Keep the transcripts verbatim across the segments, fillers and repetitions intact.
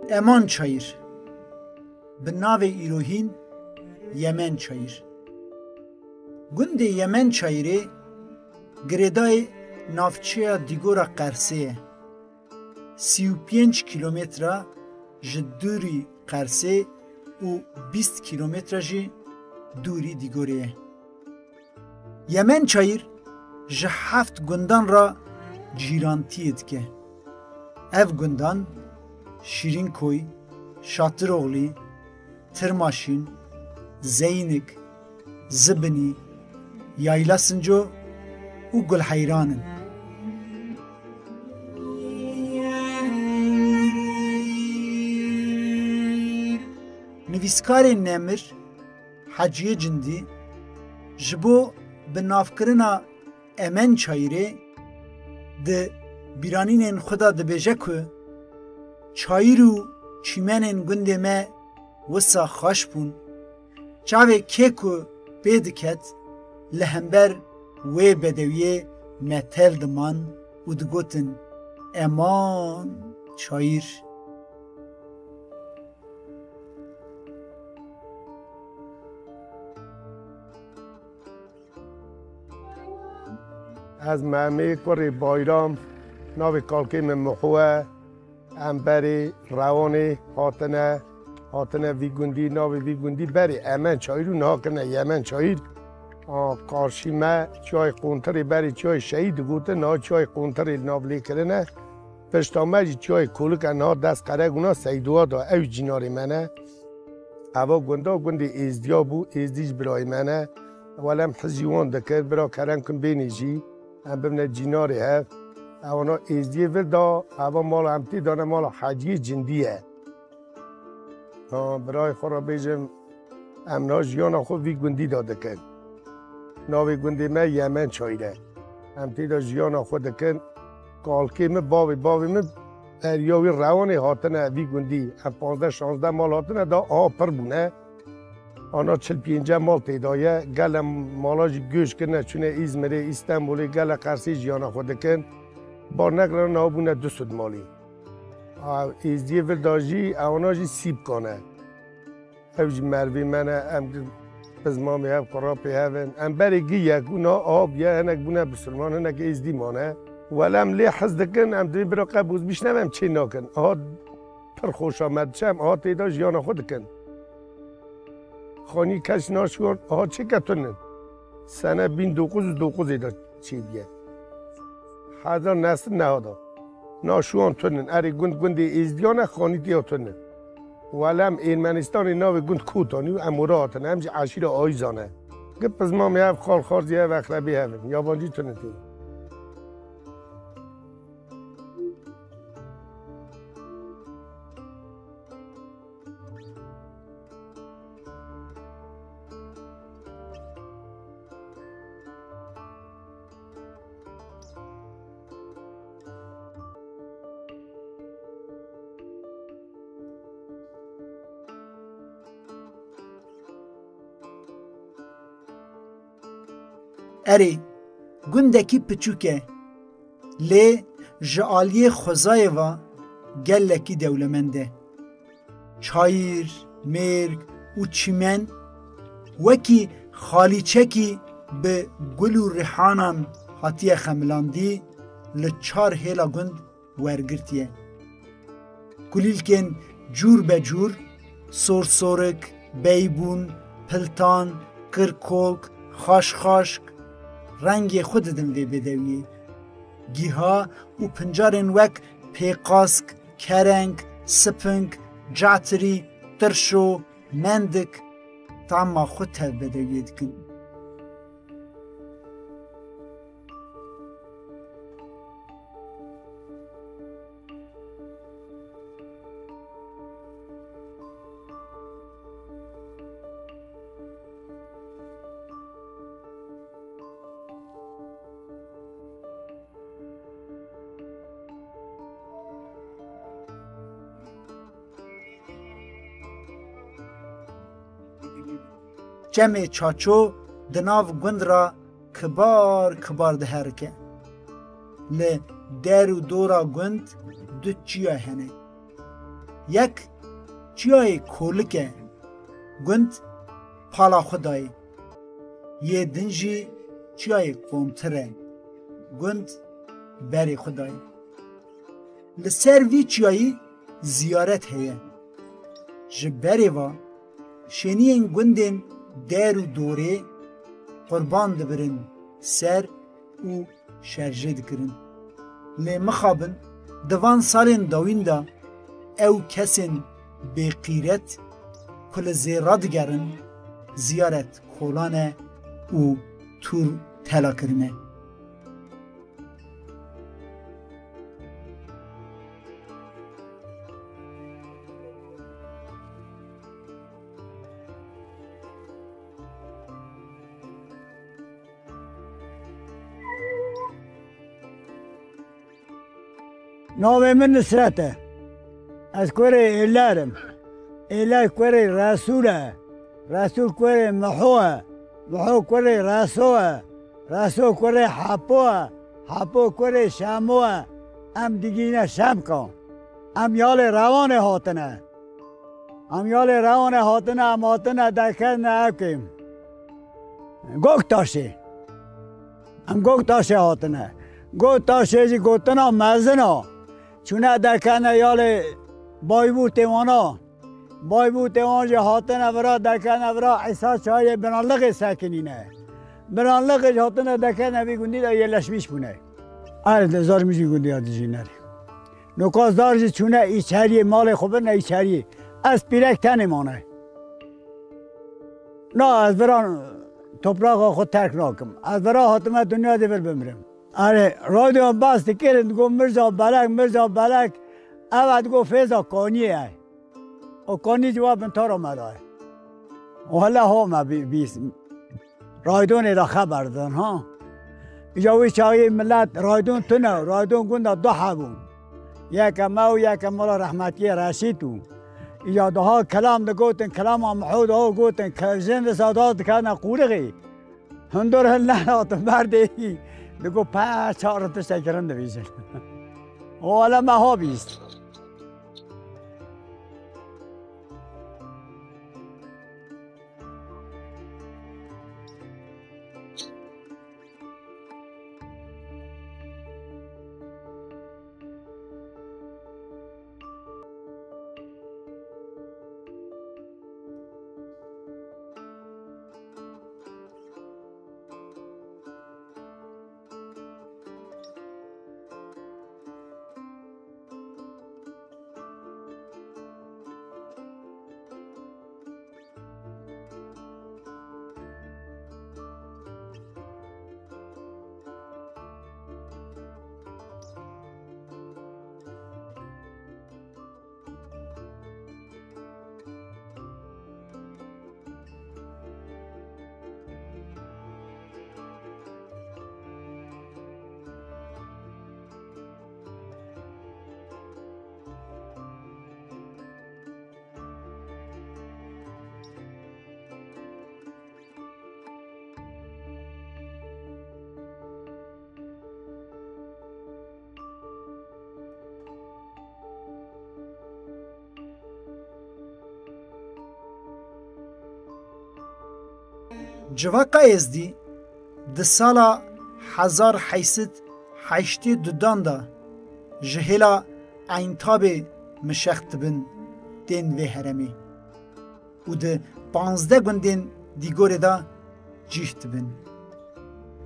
Eman Çayir, bi navê îrohîn Yemen Çayir. Gundê Yemen Çayirê girêdayê navçeya Dîgora Qersê ye. Sî û pênc kîlometre ji dûrî Qersê û bîst kîlometre jî dûrî Dîgorê ye. Yemen Çayir ji heft gundan re cîrantiyê dike. Ev gundan Şîrînkoy, Şatiroxlî, Tirmaşîn, Zeynik, Zibinî, Yayla Sinco û Gulheyran in. Nivîskarê nemir Heciyê Cindî ji bo binavkirina Emen Çayirê di bîranînên xwe de dibêje ku çayir û çîmenên gundê me wisa xweş bûn. Çavê kê ku pê diket, li hember wê bedewiyê me tev diman û digotin, Eman çayir. Ez Memê kurê Bayram, navê kalkê min Miho ye. Em berê Rewanê hatine, hatine vî gundî, navê vî gundî berê Emen Çayîr û niha kirine Yemen Çayîr. A, qarşî me çiyayê Quntirê berê çiyayê Şehîd digotin, niha çiyayê Quntirê li nav lê kirine. Pişta me jî çiyayê Kolik e, niha dest Qeregûna Seydowa da, ew cînarê me ne. Eva gunda gundê Êzdiya bû, Êzdî ji birayê me ne. Welem hizî wan dikir, bira kerem kin bênê jî, em bibine cînarê hev. Ewana Êzdiyê vir da, eva mala em tê dane mala Heciyê Cindî ye. Ha, birayê xwe re bêjim, em niha jiyana xwe vî gundî de dikin. Navê gundê me Yemen Çayîr e. Em tê de jiyana xwe dikin. Kalkê min, bavê bavê min, eriya wî Rewanê hatine vî gundî. Em panzdeh şanzdeh mal hatine da, aha pir bûne. Ana çil pênce mal tê de ye. Gele mala jî göç kirine, çûne Îzmirê, Îstenbolê, gele Qersê jiyana xwe dikin. Bar nekirine, niha bûne du sed malî. A, Êzdiyê vir da jî, ewana jî Sîpkan e. Ew jî mervê me ne, em gi-, pizmamê hev, kurapê hev in. Em berê gi yek bûn, niha av ye, hinek bûne bisilman, hinek êzdî mane. Welem lê hez dikin, em divê bira qe bozbîş nebe, em çê nakin. Aha pir xweşa me diçe, em aha tê de jiyana xwe dikin. Xanî kes naşiwan, aha çêke tune. Sene bin dokuz yüz dokuzê de çêbûye. Hezar nesl neha da. Naşiwan tune. Erê gund gundê êzdiyan e, xanî tê ya tune. Welem Ermenistanê navê gund Kotanî û em ora hatine. Em jî eşîra Ayizan e. Gi pizmamê hev, xal xarzî hev, exrebê hev in. Yabancî tune tê. Erê, gundekî piçûk e, lê ji aliyê xwezayê ve gelekî dewlemend e. Çayir, mêrg û çîmen wekî xalîçekî bi gul û rihanan hatiye xemilandî, li çar hêla gund wergirtiye. Kulîlkên cûr be cûr, sorsorik, beybûn, piltan, kirkolk, xaşxaşk, rengê xwe didin vê bedewiyê. Giha û pincarên wek pêqask, kereng, siping, catirî, tirşo, mendik, tama xwe tev bedewiyê dikin. Çemê Çaço di nav gund ra kibar kibar diherike. Li der û dora gund du çiya hene. Yek çiyayê Kolik e, gund pala xwe dayê. Yê din jî çiyayê Qontir e, gund berê xwe dayê. Li ser vî çiyayî ziyaret heye. Ji berê ve şêniyên gundên der û dorê qurban dibirin ser û şerjê dikirin. Lê mixabin di van salên dawîn de ew kesên bêqîret ku li zêra digerin ziyaret kolan e û tûr tela kirine. Navê min Nisret e. Ez kurê Êler im. Êler kurê Resûl e. Resûl kurê Miho e. Miho kurê Reso e. Reso kurê Hepo e. Hepo kurê Şemo e. Em digîne Şemka. Em yalê Rewanê hatine. Em yalê Rewanê hatine, em hatine derketine evkê. Goktaşê. Em Goktaşê hatine. Goktaşê jî gotina mezin a. Çûne derketine yalê Baybûtê wana. Baybûtê wan jî hatine vira, derketine vira Îsa çayê Binalixê sekinîne. Binalixê jî hatine derketine vî gundî de yerleşmiş bûne. Erê de zar min jî gundî ya dijîne. Noka zar jî çûne îçeriyê, malê xwe birine îçeriyê. Ez pîrek tenê mane. Na, ez vira topraxa xwe terk nakim. Ez vira hatime dinya dê vir bimirim. Erê, radyoyan bas dikirin, digot Mirza Belek, Mirza Belek. Ev e digot Fêza Kaniyê ye. O Kanî civabin tara me daye. O hele ha me bî-, bîst. Raydonê de xeber didin, ha. Îca wî çaxî milet raydon tune, raydon gunda du hebû. Yeke me û yeke mala rehmetiyê Reşîd û. Îca daha kelam digotin, kelama Miho daha gotin, ke-, jin wisa da dikene qûrixê. Hundur hin nehatin berdê. Digo pe çar tiştek kirin dibîjin. O hele me ha bîst. Civaka Êzdî di sala hezar heşt sed heştê dudan de ji hêla Eyntabê mişex dibin tên vê herêmê û di panzdeh gundên Dîgorê de cih dibin.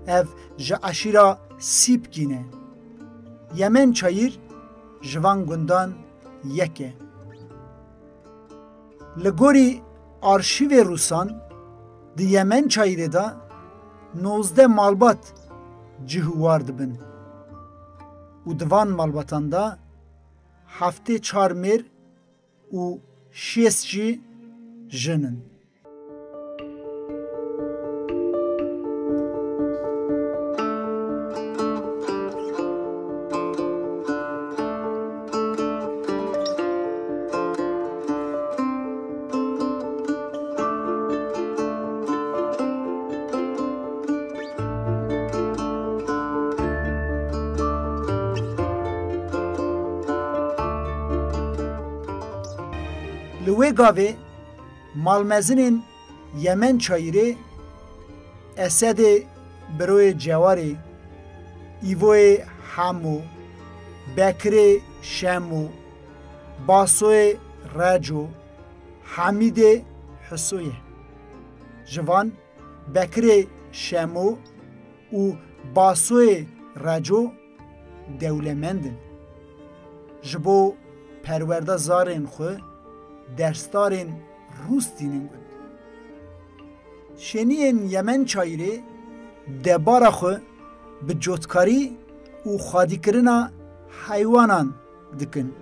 Ev ji eşîra Sîpkî ne. Yemen Çayîr ji van gundan yek e. Li gorî arşîvê Rûsan, di Yemen Çayîrê de nozdeh malbat cih û war dibin û di van malbatan de heftê çar mêr û şêst jî jin in. Li wê gavê malmezinên Yemen Çayirê, Esedê Biroyê Cewarê, Îvoyê Hemo, Bekirê Şemo, Basoyê Reco, Hemîdê Huso ye. Ji van Bekirê Şemo û Basoyê Reco dewlemend in. Ji bo perwerda zarên xwe dersdarên rûs tînin gund. Şêniyên Yemen Çayirê debara xwe bi cotkarî û xwedîkirina heywanan dikin.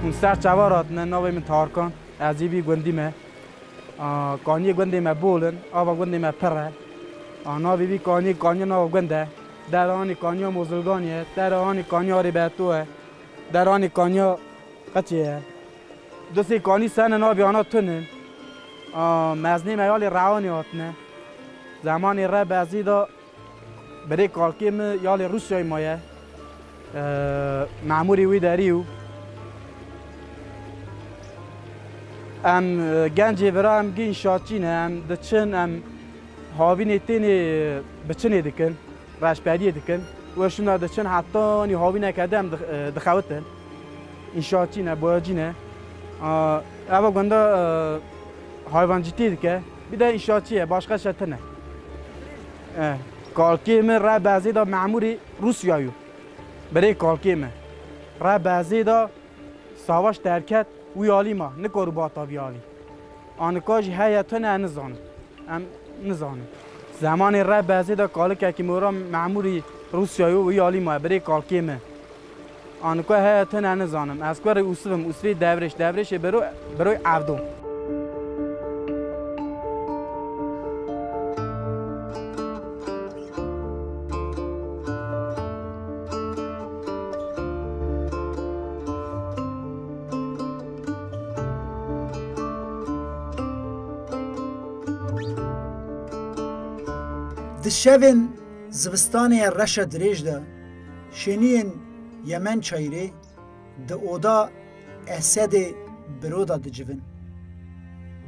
Hûn ser çavar hatine, navê min Tarkan, ez ê vî gundî me. A, kaniyê gundê me bol in, ava gundê me pir e. A, navê vî kaniyê kaniya nava gund e. Dera anî kaniya Mozilganê ye, dera anî kaniya Rêbeto ye, dera anî kaniya Qeçê ye. Du sê kanî sene navê ana tune. A, mezinê me yalê Rewanê hatine. Zemanê Reb Ezî de birê kalkê min yalê Rûsyayê maye. E, memûrê wî derî û em, e, gencê vira em gî înşaatçî ne, em diçin, em havînê tênê, e, biçinê dikin. Reşberiyê dikin. Û şûna diçin hetanî havîneke din em dix-, e, dixewitin. Înşaatçî ne, boyacî ne. A, eva gunda, e, hayvancîtî dike. Bir de înşaatçî ye, başka şey tine. E, kalkê min Reb Ezî de memûrî Rûsya yo. Birê kalkê min. Reb Ezî de savaş derket, wî alî ma, nikarû bata vî alî. Anika jî heye tune, nizanim. Em nizanin. Zemanê Reb Ezî de kalikekî mora memûrî Rûsyayê û wî alî maye, birê kalkê min. Aniko heye tune nizanim. Ez kurê Ûsivim, Ûsivê Devrêş, Devrêşê biro, biroy Evdo. Di şevên zivistanê ya reşa dirêj de şêniyên Yemen Çayirê di oda Esedê Biro de dicivin.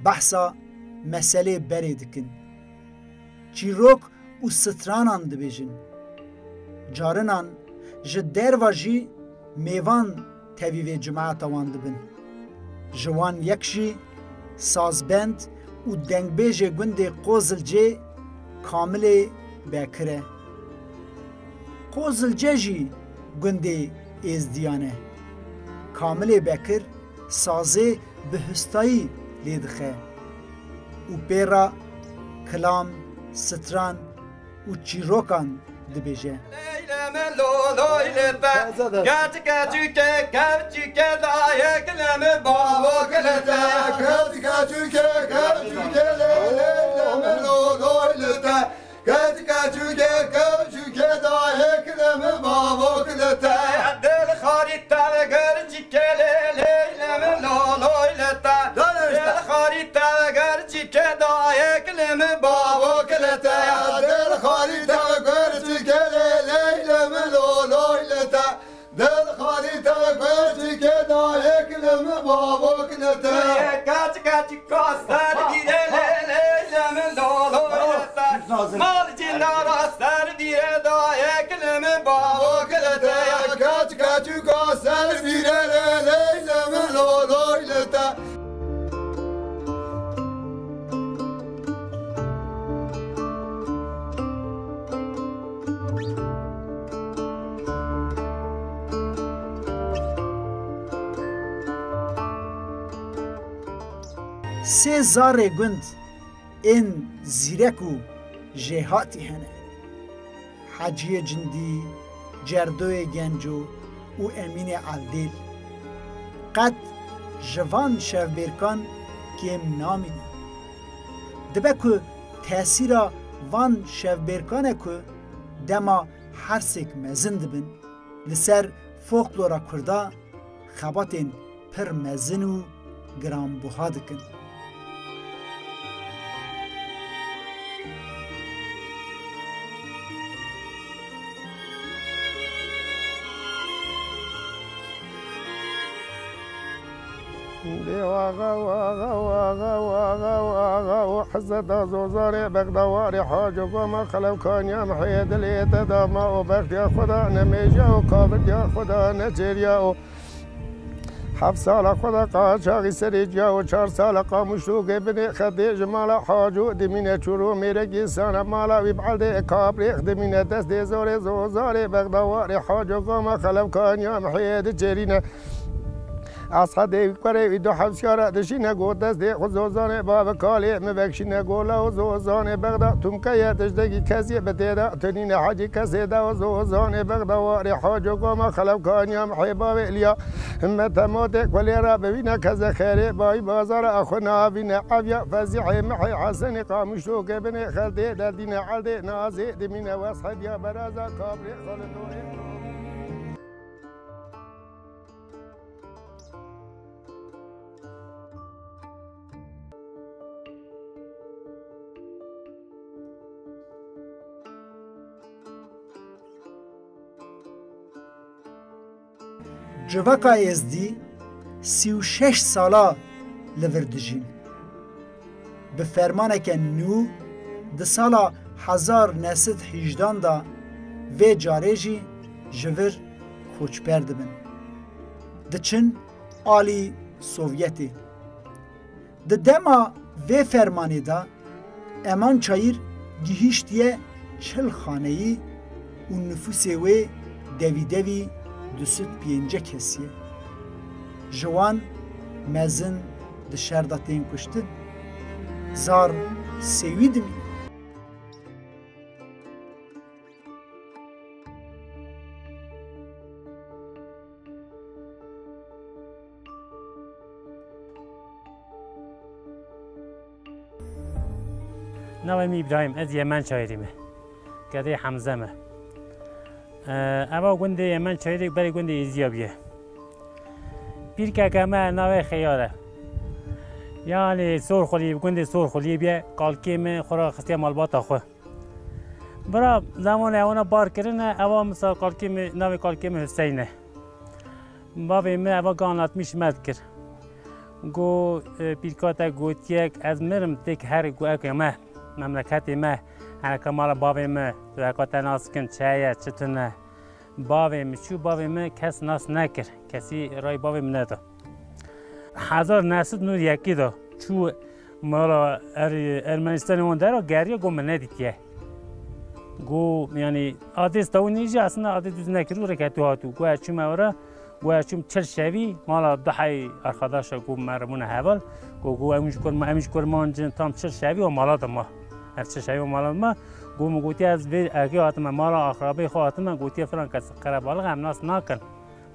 Behsa meselê berê dikin. Çîrok û stranan dibêjin. Carinan ji derva jî mêvan tevî vê cemaeta wan dibin. Ji wan yek jî sazbend û dengbêjê gundê Qozilcê Kamilê Bekir e. Qozilce jî gundê Êzdiyan e. Kamilê Bekir sazê bi hustayî lê dixe û pê re kilam, stran û çîrokan dibêje. Leylê min lo loy li te, keçike çûke, keçike dayê kilê min bavo kilê te. Keçike çûke, keçike lê, leylê min lo loy li te. Keçike çûke, keçike dayê kilê min bavo kilê te. Dil xarî te gerçike lê, leylê min lo loy li te. Dil xarî te gerçike dayê kilê min bavo kilê te. Dil xarî te gerçike lê, leylê min lo loy li te. Dil xalî te gerçike dayê kilê min bavo kilê te. Kaç kaç ka ser bîre lê lê lê min lo lo lê te. Mal cindara ser bîre dayê kilê min bavo kilê te. Kaç kaç ka ser bîre lê lê lê min lo lo lê te. Sê zarê gund ên zîrek û jêhatî hene. Heciyê Cindî, Cerdoyê Genco û Emînê Evdêl. Qet ji van şevbêrkan kêm namîne. Dibe ku tesîra van şevbêrkan e ku dema hersêk mezin dibin, li ser folklora Kurda xebatên pir mezin û giranbuha dikin. Dê waxa, waxa, waxa, waxa, waxa û hizeta zozanê Bexda warê Haco Goma xelewkaniya mihê dilê te da ma û bextiya xwe da nemêjiya û kafirtiya xwe da neçêriya û heft sala xwe da qaçaxî serê ciya û çar sala Qamişlokê binê xetê ji mala Haco dimîne çûr û mêrekî sana mala wî bi eldê kabrêx dimîne destê zorê zozanê Bexda warê Haco Goma xelewkaniya mihê diçêrîne. Esxedê wî kurê wî du hewsiyara dişîne got destê xwe zozanê babikalê min vekşîne got la û zozanê Bexda tumkeye tiştekî kesê bi tê de tunîne hecî kesê de û zozanê Bexda warê Haco Goma xelewkaniya mihê bavê liya me temotê kulê re bivîne keze xêrê bayî bazara xwe navîne evya Fezîhê mihê Hesenê Qamişlokê binê xeltê derdîne eldê nazê dimîne wes hediya beraza kabrê xwe li dorê. Civaka Êzdî sî û şeş sala li vir dijîn. Bi fermaneke nû di sala hezar neh sed hejdan de vê carê jî ji vir koçber dibin. Diçin alî Sovyetê. Di dema vê fermanê de Eman Çayir gihîştiye çil xaneyî û nifûsê wê devî devî du sed pêncî kesî ye. Ji wan mezin di şer de tên kuştin. Zar sêwî dimîne. Navê min Îbrahîm, ez Yemen Çayirî me. Gedê Hemze me. Ee, eva gundê Yemen Çayirî berê gundê Êziya bûye. Pîrkeke me navê Xeyar e. Yanî Sorxulî, gundê Sorxulî bûye, kalkê min xwe re xistiye malbata xwe. Bira, zemanê wana bar kirine, eva misa kalkê min, navê kalkê min Hüseyin e. Bavê min eva ge anlatmîş me dikir. Go, e, pîrka te gotiye, ez mirim têk herî go eke me, memleketê me, hereke mala bavê min, tu heka te nas kin, çi heye, çi tune. Bavê min çû, bavê min kes nas nekir. Kesî rayê bavê min neda. Hezar neh sed nod yekê de çû mala Er-, Ermenistanê wan dera geriya go min nedîtiye. Go, yanî, adê stawî nêjî aslında adê dûz nekir û rêketî hatû. Go ez çûme ora, go ez çûm çil şevî, mala du hey arkadaşa go me re bûne heval. Go, go em ji kurma, em ji kurmancin tam çil şevî û mala de ma. Ev çil şevî û mala de ma. Go min gotiye ez vê erkê hatime, mala axrabê xwe hatime, gotiye filan kes qerebalix em nas nakin.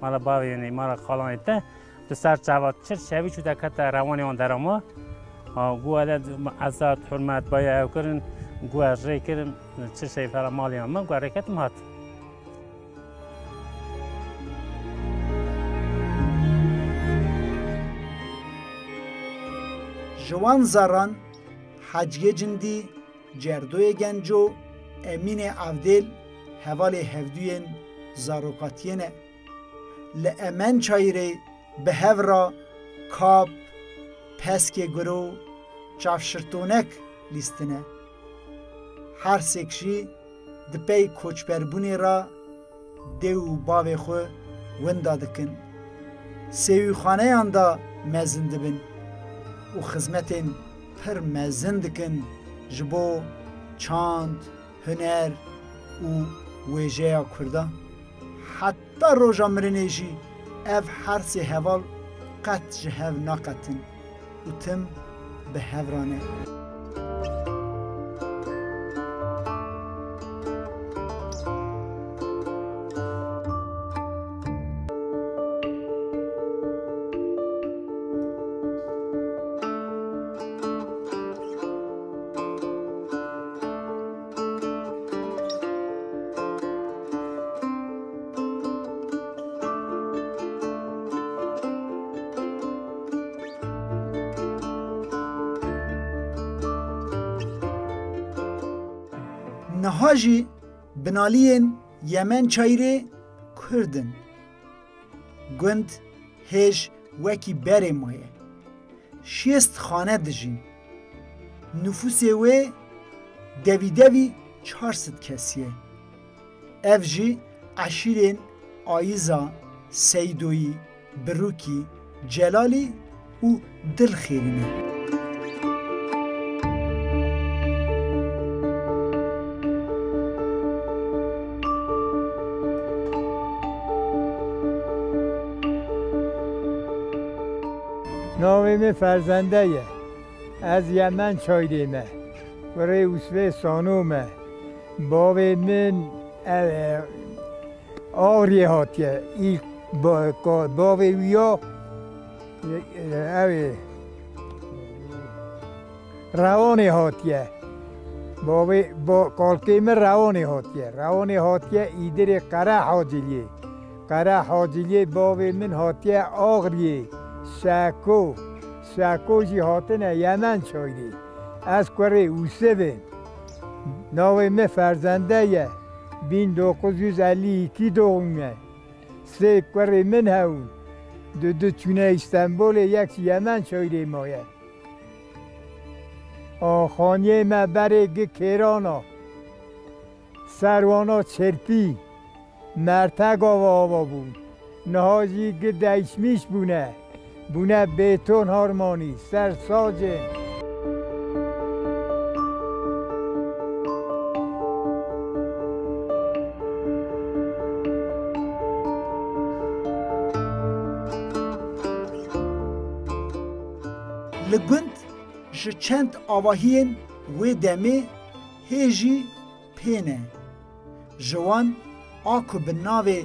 Mala bavê yanî, mala xalanê te. Tu ser çava çil şevî çû te kete rewanê wan dera ma. Ha, gu ele ezat, hurmet, baya ew kirin, gu ez rê kirim, çil şevî fera malê min, gu ez rê ketim hat. Ji wan zaran Heciyê Cindî, Cerdoyê Genco, Emînê Avdêl hevalê hevduyên zarokatiyê ne. Li Emen Çayirê bi hev re kap, peskê guro, çavşirtonek lîstine. Her sêk jî di pey koçberbûnê re dê û bavê xwe winda dikin. Sêwîxaneyan de mezin dibin û xizmetên pir mezin dikin ji bo çand, huner û wêjeya Kurdan. Heta roja mirinê jî ev her sê heval qet ji hev naqetin û tim bi hev re ne. Niha jî binaliyên Yemençayirê Kurd in. Gund hêj wekî berê maye. Şêst xane dijîn. Nufusê wê devî devî çar sed kesî ye. Ev jî eşîrên Ayiza, Seydoyî, Birûkî, Celalî û Dilxêrî ne. Navê min Ferzende ye. Ez Yemençayirê me. Kurê Ûsvê Sano me. Bavê min, e, Ağriyê hatiye. Îlk ba-, ka-, bavê wî ya, e, e, ew ê, Rewanê hatiye. Bavê, ba-, kalkê min Rewanê hatiye. Rewanê hatiye Îdirê Qere Haciliyê. Qere Haciliyê bavê min hatiye Ağriyê. Şeko. Şeko jî hatine Yemençayirê. Ez kurê Ûsiv im. Navê min Ferzende ye. Bin dokuz yüz elli iki doğumluyum. Sê kurê min hebûn. Du du çûne Îstenbolê, yek jî Yemençayirê maye. Axaniyê me berê gi kêrana. Ser wana çirpî. Mertega ve ava bûn. Niha jî gi değişmiş bûne. Bûne bêton harmanî, ser sacên. Li gund ji çend avahiyên wê demê hê jî pê ne. Ji wan a ku bi navê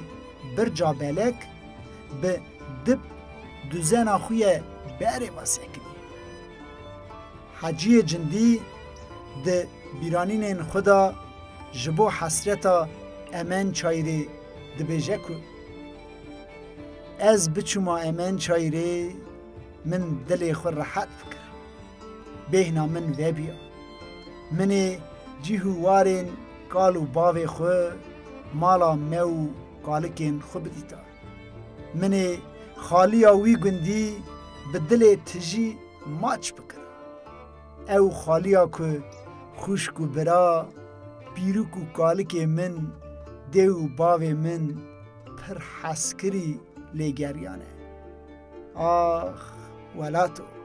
Birca Belek bi dib duzena xwe ye berê ve sekiniye. Heciyê Cindî di bîranînên xwe de ji bo hesreta Emençayirê dibêje ku, "Ez biçûma Emençayirê, min dilê xwe rehet bikir. Bêhna min vebiya. Min ê cih û warên kal û bavê xwe, mala me û kalikên xwe bidîta. Min ê xaliya wî gundî bi dilê tijî maç bikira. Ew xaliya ku xwişk û bira, pîrûk û kalikê min, dê û bavê min pir heskirî lê geriyane. Ax, welato."